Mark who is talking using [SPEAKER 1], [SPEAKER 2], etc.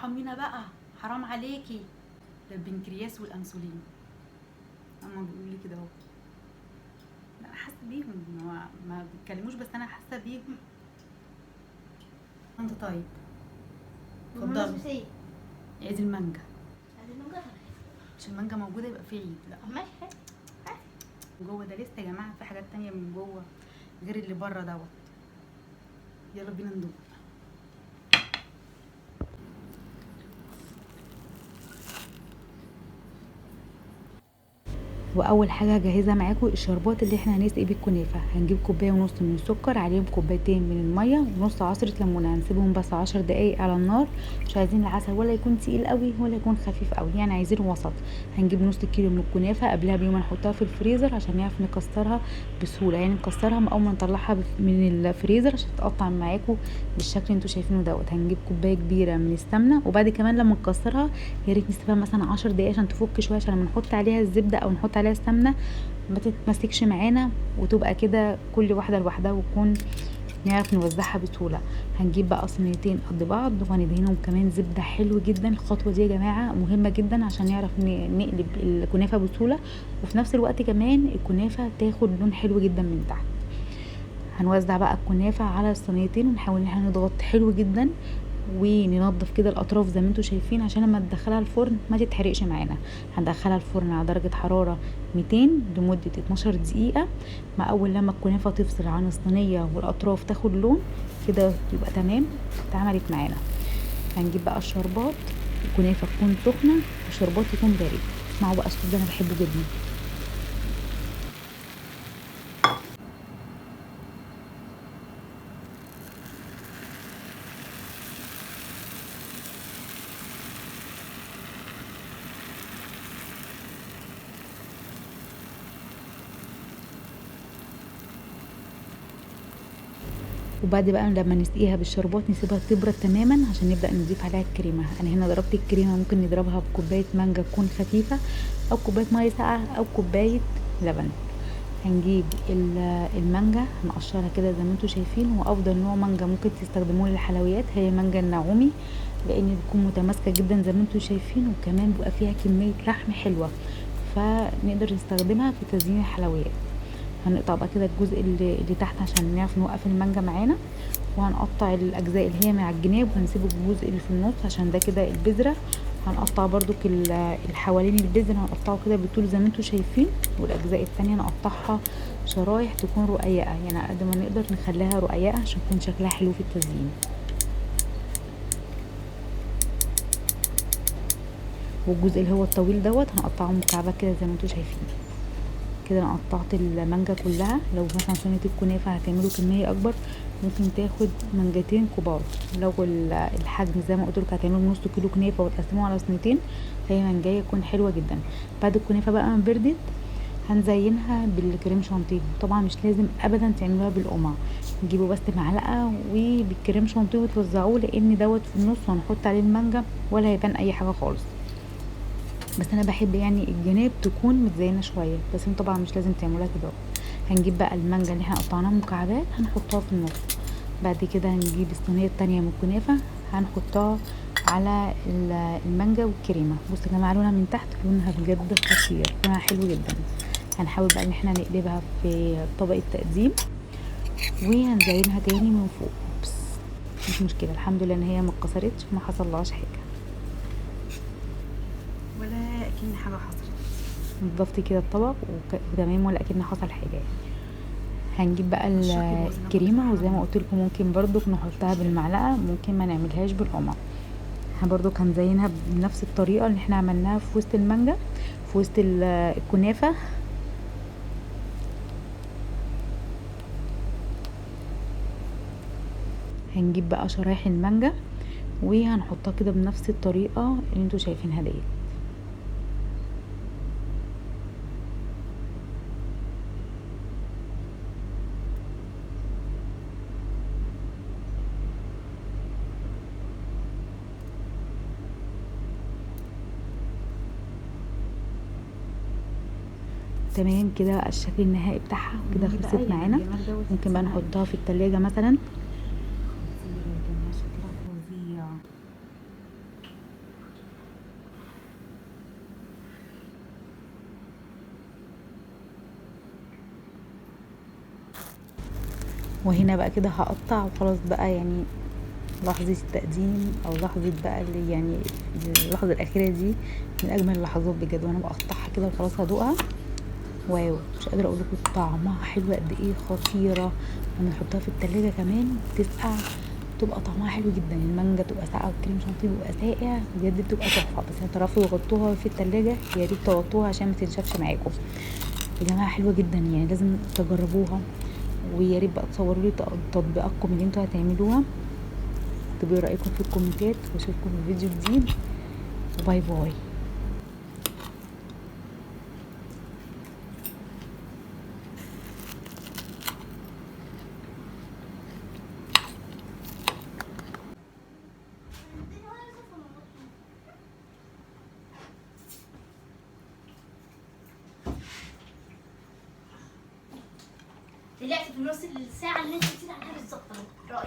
[SPEAKER 1] ارحمينا بقى، حرام عليكي. ده البنكرياس والانسولين، هما بيقولوا لي كده اهو. انا حاسه بيهم، ما بيتكلموش بس انا حاسه بيهم. انت طيب اتفضلي.
[SPEAKER 2] ايه؟
[SPEAKER 1] عيد المانجا.
[SPEAKER 2] عيد المانجا؟
[SPEAKER 1] مش المانجا موجودة يبقى في عيد. لا
[SPEAKER 2] ماشي.
[SPEAKER 1] جوه ده لسه يا جماعة في حاجات تانية من جوه غير اللي بره دوت. يلا بينا ندوق. واول حاجة هجهزها معاكم الشربات اللي احنا هنسقي بيه الكنافه. هنجيب كوباية ونص من السكر، عليهم كوبايتين من المية ونص عصره ليمونه، هنسيبهم بس 10 دقايق على النار. مش عايزين العسل ولا يكون تقيل قوي ولا يكون خفيف قوي، يعني عايزينه وسط. هنجيب نص كيلو من الكنافه قبلها بيوم هنحطها في الفريزر عشان نعرف نكسرها بسهولة، يعني نكسرها من اول ما نطلعها من الفريزر عشان تتقطع معاكم بالشكل اللي انتوا شايفينه دوت. هنجيب كوباية كبيرة من السمنة، وبعد كمان لما نكسرها يا ريت نسيبها مثلا 10 دقايق عشان تفك شوية، عشان لما نحط عليها الزبدة او نحط عليها السمنة ما تتمسكش معانا وتبقى كده كل واحدة لوحدها وتكون نعرف نوزعها بسهولة. هنجيب بقى صينيتين قد بعض وهندهنهم كمان زبدة حلو جدا. الخطوة دي يا جماعة مهمة جدا عشان نعرف نقلب الكنافه بسهولة، وفي نفس الوقت كمان الكنافه تاخد لون حلو جدا من تحت. هنوزع بقى الكنافه على الصينيتين ونحاول ان احنا نضغط حلو جدا وننضف كده الاطراف زي ما انتم شايفين عشان لما تدخلها الفرن ما تتحرقش معانا. هندخلها الفرن على درجه حرارة 200 لمدة 12 دقيقة. مع اول لما الكنافه تفصل عن الصينية والاطراف تاخد لون كده يبقى تمام اتعملت معانا. هنجيب بقى الشربات، الكنافه تكون سخنة والشربات يكون بارد. اسمعوا بقى الصوت ده انا بحبه جدا. وبعد بقى لما نسقيها بالشربات نسيبها تبرد تماما عشان نبدا نضيف عليها الكريمة. انا هنا ضربت الكريمة، ممكن نضربها بكوبايه مانجا تكون خفيفة او كوباية مية ساقعه او كوباية لبن. هنجيب المانجا هنقشرها كده زي ما انتم شايفين. وافضل نوع مانجا ممكن تستخدموه للحلويات هي مانجا النعومي، لان بتكون متماسكة جدا زي ما انتم شايفين، وكمان بيبقى فيها كمية لحم حلوة، فنقدر نستخدمها في تزيين الحلويات. هنقطع بقى كده الجزء اللي تحت عشان نعرف نوقف المانجا معانا، وهنقطع الاجزاء اللي هي مع الجناب، وهنسيب الجزء اللي في النص عشان ده كده البذرة. هنقطع برضو اللي حوالين البذرة هنقطعه كده بالطول زي ما انتم شايفين، والاجزاء التانية نقطعها شرايح تكون رقيقه، يعني على قد ما نقدر نخليها رقيقه عشان يكون شكلها حلو في التزيين. والجزء اللي هو الطويل دوت هنقطعه مكعبات كده زي ما انتم شايفين كده. انا قطعت المانجا كلها. لو مثلا صينية الكنافه هتعملوا كمية اكبر ممكن تاخد مانجتين كبار. لو الحجم زي ما قلت لكم هتعملوا نص كيلو كنافه وتقسموه على صينيتين، فهي مانجايه تكون حلوة جدا. بعد الكنافه بقى ما بردت هنزينها بالكريم شانتيه. طبعا مش لازم ابدا تعملوها بالقمع، تجيبوا بس معلقه وبالكريم شانتيه وتوزعوه، لان دوت في النص وهنحط عليه المانجا ولا هيبان اي حاجة خالص. بس انا بحب يعني الجناب تكون متزينه شوية، بس انتوا طبعا مش لازم تعملوها كده. هنجيب بقى المانجا اللي احنا قطعناها مكعبات هنحطها في النص. بعد كده هنجيب الصينية التانية من الكنافه هنحطها على المانجا والكريمه. بصوا يا جماعة لونها من تحت لونها بجد خطير، لونها حلو جدا. هنحاول بقى ان احنا نقلبها في طبق التقديم وهنزينها تاني من فوق. بس مش مشكلة، الحمد لله ان هي ما اتكسرتش وما حصلهاش حاجة
[SPEAKER 3] ولا اكن حاجة حصلت.
[SPEAKER 1] نضفت كده الطبق وتمام ولا اكن حصل حاجة يعني. هنجيب بقى الكريمة، وزي ما قلت لكم ممكن برضو نحطها بالمعلقه، ممكن ما نعملهاش بالقمع. احنا برضو هنزينها بنفس الطريقة اللي احنا عملناها في وسط المانجا في وسط الكنافه. هنجيب بقى شرايح المانجا وهنحطها كده بنفس الطريقة اللي انتوا شايفينها ديت. تمام كده الشكل النهائي بتاعها كده خلصت معانا. ممكن بقى نحطها في التلاجة مثلا.
[SPEAKER 3] خطيرة يا جماعة، شكلها فظيع.
[SPEAKER 1] وهنا بقى كده هقطع وخلاص بقى، يعني لحظة التقديم او لحظة بقى اللي يعني اللحظة الاخيرة دي من اجمل اللحظات بجد. وانا بقطعها كده وخلاص هدوقها، wow مش قادرة اقول لكم طعمها حلو قد ايه، خطيرة. لما نحطها في التلاجة كمان تسقع تبقى طعمها حلو جدا، المانجا تبقى ساقعه والكريم شانتيه بيبقى ساقع بجد، بتبقى تحفة. بس هتعرفوا تغطوها في التلاجة، يا ريت تغطوها عشان ما تنشفش معاكم يا جماعة، حلوة جدا يعني لازم تجربوها. ويا ريت بقى تصوروا لي تطبيقاتكم اللي انتوا هتعملوها، اكتبوا رايكم في الكومنتات، واشوفكم في فيديو جديد. bye bye.
[SPEAKER 2] طلعت في نص الساعة اللي انت قلت عليها بالظبط اهو.